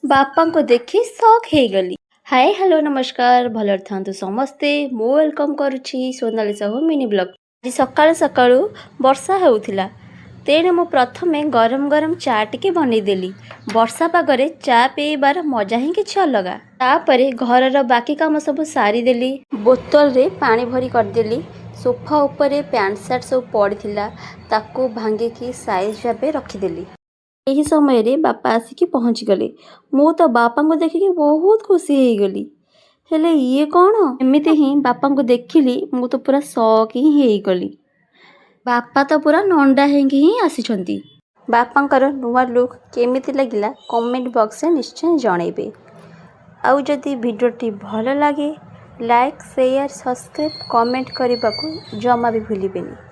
ବାପାଙ୍କୁ ଦେଖି ସକ୍ ହେଇଗଲି। ହାଏ, ହ୍ୟାଲୋ, ନମସ୍କାର। ଭଲରେ ଥାନ୍ତୁ ସମସ୍ତେ। ମୁଁ welcome କରୁଛି ସୋନାଲି ସାହୁ ମିନି ବ୍ଲଗ୍। ଆଜି ସକାଳୁ ସକାଳୁ ବର୍ଷା ହେଉଥିଲା, ତେଣୁ ମୁଁ ପ୍ରଥମେ ଗରମ ଗରମ ଚା ଟିକେ ବନେଇଦେଲି। ବର୍ଷା ପାଗରେ ଚା ପିଇବାର ମଜା ହିଁ କିଛି ଅଲଗା। ତାପରେ ଘରର ବାକି କାମ ସବୁ ସାରିଦେଲି। ବୋତଲରେ ପାଣି ଭରି କରିଦେଲି। ସୋଫା ଉପରେ ପ୍ୟାଣ୍ଟ ସାର୍ଟ ସବୁ ପଡ଼ିଥିଲା, ତାକୁ ଭାଙ୍ଗିକି ସାଇଜ୍ ଭାବେ ରଖିଦେଲି। ଏହି ସମୟରେ ବାପା ଆସିକି ପହଞ୍ଚିଗଲେ। ମୁଁ ତ ବାପାଙ୍କୁ ଦେଖିକି ବହୁତ ଖୁସି ହେଇଗଲି। ହେଲେ ଇଏ କ'ଣ? ଏମିତି ହିଁ ବାପାଙ୍କୁ ଦେଖିଲି, ମୁଁ ତ ପୁରା ସକ୍ ହିଁ ହେଇଗଲି। ବାପା ତ ପୁରା ନଣ୍ଡା ହେଇକି ହିଁ ଆସିଛନ୍ତି। ବାପାଙ୍କର ନୂଆ ଲୁକ୍ କେମିତି ଲାଗିଲା, କମେଣ୍ଟ ବକ୍ସରେ ନିଶ୍ଚୟ ଜଣେଇବେ। ଆଉ ଯଦି ଭିଡ଼ିଓଟି ଭଲ ଲାଗେ, ଲାଇକ୍, ସେୟାର, ସବସ୍କ୍ରାଇବ୍, କମେଣ୍ଟ କରିବାକୁ ଜମା ବି ଭୁଲିବେନି।